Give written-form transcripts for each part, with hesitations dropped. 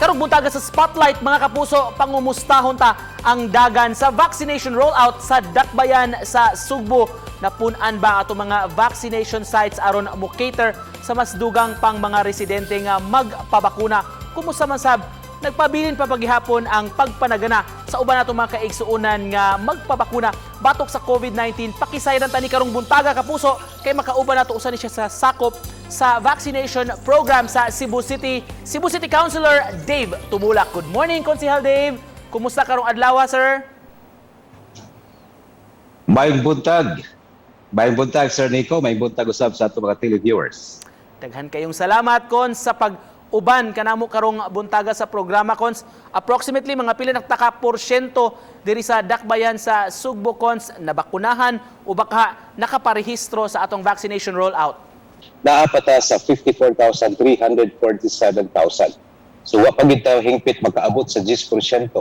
Karong buntaga sa Spotlight, mga kapuso, pangumustahon ta ang dagan sa vaccination rollout sa Dakbayan sa Sugbo. Napun-an ba atong mga vaccination sites aron mo cater sa mas dugang pang mga residente nga magpabakuna? Kumusta man sab, nagpabilin pa paghihapon ang pagpanagana sa uban natong mga kaigsuonan nga magpabakuna batok sa COVID-19? Pakisayran tani karong buntaga, kapuso, kay makauban nato usa ni siya sa sakop sa vaccination program sa Cebu City, Cebu City Councilor Dave Tumulak. Good morning, Konsehal Dave. Kumusta karong adlaw, sir? Maayong buntag. Maayong buntag, Sir Nico. Maayong buntag usab sa ato mga televiewers. Daghan kayong salamat, Cons, sa pag-uban kanamo karong buntaga sa programa, Cons. Approximately mga pila nagtaka porsyento diri sa Dakbayan sa Sugbo, Cons, nabakunahan o baka nakaparehistro sa atong vaccination rollout? Naa pa ta sa 54,347,000. So wa pa gid ta hingpit makaabot sa 10%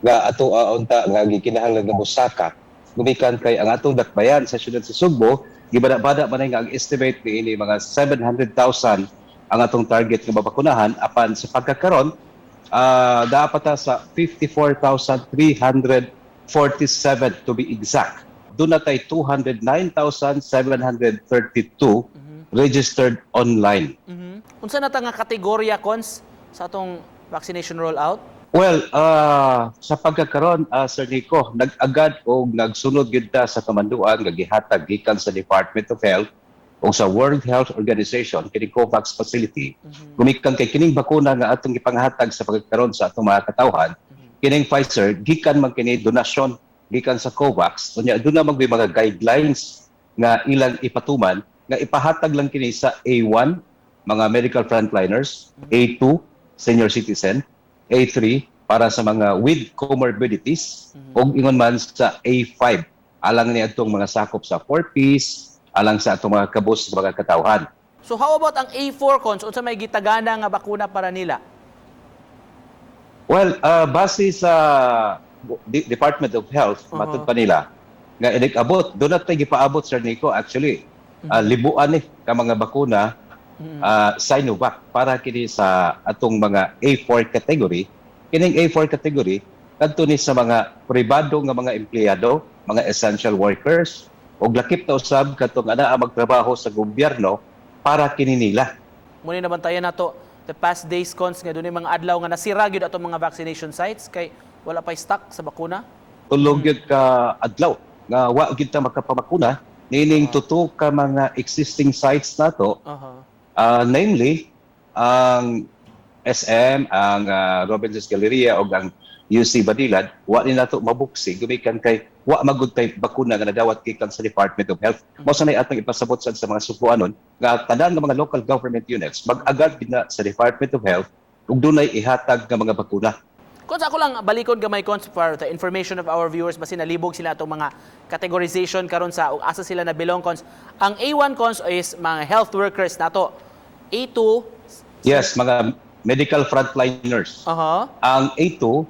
nga ato unta nga gikinahanglan nga mosaka gumikan kay ang atong dakbayan sa syudad sa Sugbo gibada-bada man nga ang estimate niini mga 700,000 ang atong target nga mabakunahan, apan sa pagkakaron naa pa ta sa 54,347 to be exact. Duna tay 209,732 registered online. Unsa na ta nga kategorya, Cons, sa atong vaccination rollout? Well, sa pagkakaron, Sir Nico, nag-agad o nagsunod gyud ta sa kamanduan nga gihatag gikan sa Department of Health o sa World Health Organization kini COVAX Facility. Gumikan kay kining bakuna nga atong gipanghatag sa pagkakaron sa atong mga katawhan, kining Pfizer, gikan man kini donasyon gikan sa COVAX. Unya duna man mga guidelines nga ilang ipatuman nga ipahatag lang kini sa A1, mga medical frontliners, A2, senior citizen, A3 para sa mga with comorbidities, ug ingon man sa A5 alang ni atong mga sakop sa 4Ps, alang sa atong mga kabus sa mga katawhan. So how about ang A4, Cons? Unsa may gitagana nga bakuna para nila? Well, base sa Department of Health, matud pa nila nga inig-abot, duna tay gipaabot, Sir Nico, actually, libuan ni ka mga bakuna Sinovac para kini sa atong mga A4 category. Kining A4 category kadto ni sa mga pribado nga mga empleyado, mga essential workers ug lakip ta usab katong anaa magtrabaho sa gobyerno para kini nila. Muna nabantayan nato the past days, Cons, nga dunay mga adlaw nga nasira gyud atong mga vaccination sites kay wala pay stock sa bakuna. Tulog gyud ka adlaw nga wa gyud ta makapabakuna nining tuto ka mga existing sites nato, namely ang SM, ang Robinson's Galleria ug ang UC Banilad. Wa ni nato mabuksi gumikan kay wa magud tay bakuna nga nadawat gikan sa Department of Health. Mao sa nay atong ipasabot sad sa mga Sugboanon nga tanan nga mga local government units mag-agad gid na sa Department of Health ug dunay ihatag nga mga bakuna. Cons, ako lang balikon gamay, Cons, for the information of our viewers, basin nalibog sila atong mga categorization karon sa ug asa sila na belong, Cons. Ang A1, Cons, is mga health workers nato. A2? Yes, mga medical frontliners. Ang A2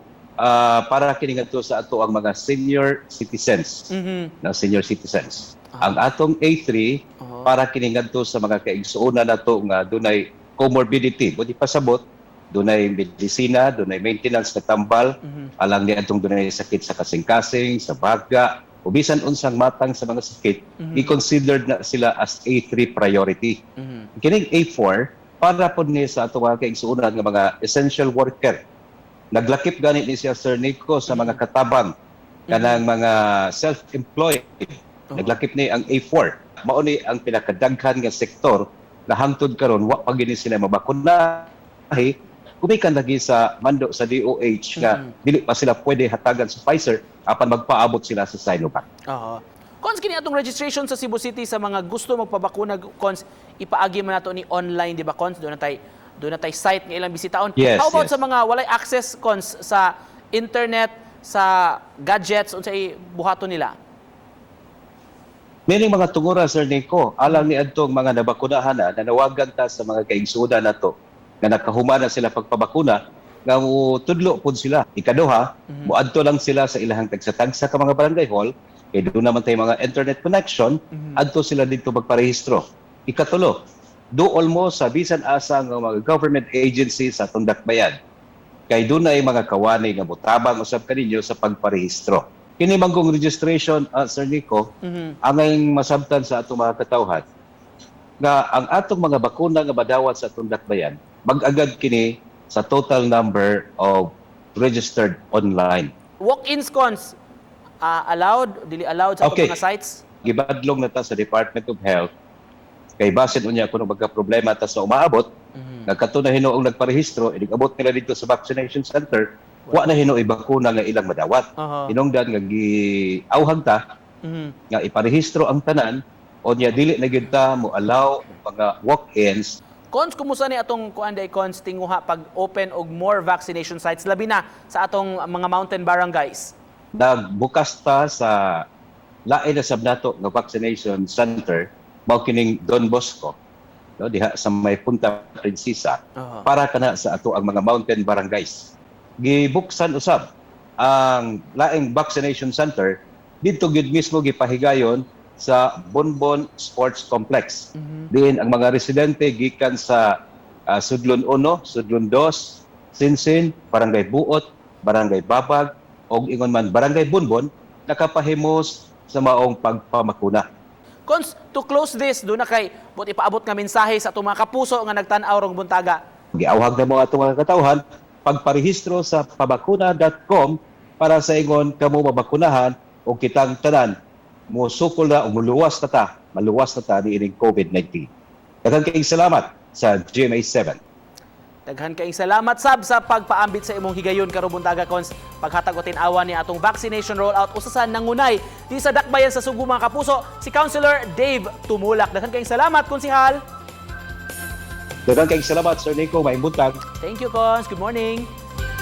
para kini ngadto sa ato ang mga senior citizens. Na senior citizens. Ang atong A3 para kini ngadto sa mga kaigsuonan nato nga dunay comorbidity. Budi pasabot, dunay medisina, dunay maintenance na tambal, alang ni atong dunay sakit sa kasing-kasing, sa baga, o bisan unsang matang sa mga sakit, i-considered na sila as A3 priority. Kining A4 para pod ni sa atong mga kaigsuonan nga mga essential worker. Naglakip gani ni siya, Sir Nico, sa mga katabang kanang mga self-employed. Naglakip ni ang A4. Mao ni ang pinakadaghan nga sektor na hangtod karon wa pa gini sila mabakunahi gumikan lagi sa mando sa DOH nga dili pa sila pwede hatagan sa Pfizer apan magpaabot sila sa Sinovac. Oo. Cons, kini atong registration sa Cebu City sa mga gusto magpabakuna, Cons, ipaagi man nato ni online, di ba, Cons? Duna tay site nga ilang bisitaon. Yes, How about yes. sa mga walay access, Cons, sa internet, sa gadgets, unsay buhaton nila? Meaning mga tungura, Sir Nico, alang ni adtong mga nabakunahan na, nanawagan ta sa mga kaigsuonan nato nga nakahuman na sila pagpabakuna nga tudlo pud sila. Ikaduha, moadto lang sila sa ilahang tagsa-tagsa ka mga barangay hall kay duna man tay mga internet connection, adto sila didto magparehistro. Ikatulo, duol mo sa bisan asa nga mga government agencies sa atong dakbayan. Kay dunay mga kawani nga motabang usab kaninyo sa pagparehistro. Kini man kong registration, Sir Nico, angay masabtan sa atong mga katawhan nga ang atong mga bakuna nga madawat sa atong dakbayan, mag-agad kini sa total number of registered online. Walk-ins, Cons, allowed, dili allowed sa atong mga sites? Gibadlong na ta sa Department of Health kay basin unya kuno magka problema ta sa umaabot, nagkato na hinuong nagparehistro, inig abot nila dito sa vaccination center, wa na hinuoy bakuna nga ilang madawat. Hinungdan nga giawhag ta nga iparehistro ang tanan o niya dili na gyud ta mo allow mga walk-ins. Cons, kumusta ni atong kuan day, Cons, tinguha pag open og more vaccination sites, labi na sa atong mga mountain barangays? Nagbukas ta sa lain na sab nato nga vaccination center, mao kining Don Bosco, no, diha sa may Punta Princesa, para kana sa ato ang mga mountain barangays. Gibuksan usab ang laing vaccination center didto gyud mismo gipahigayon sa Bonbon Sports Complex. Diin ang mga residente gikan sa Sudlon 1, Sudlon 2, Sinsin, Barangay Buot, Barangay Babag og ingon man Barangay Bonbon nakapahimos sa maong pagpamakuna. Cons, to close this, duna kay buot ipaabot nga mensahe sa atong mga kapuso nga nagtan-aw rong buntaga? Giawhag na mo atong mga katawhan pagparehistro sa pabakuna.com para sa ingon kamo mabakunahan o kitang tanan musukol na o muluwas na ta, maluwas na ta niining COVID-19. Daghang kayong salamat sa GMA7. Daghan kaayong salamat sab sa pagpaambit sa imong higayon karong buntaga, Cons, paghatag og tin-awa ni atong vaccination rollout, usa sa nangunay di sa dakbayan sa Sugbo, mga kapuso, si Councilor Dave Tumulak. Daghan kaayong salamat, konsihal. Daghang kayong salamat, Sir Nico. Maayong buntag. Thank you, Cons. Good morning.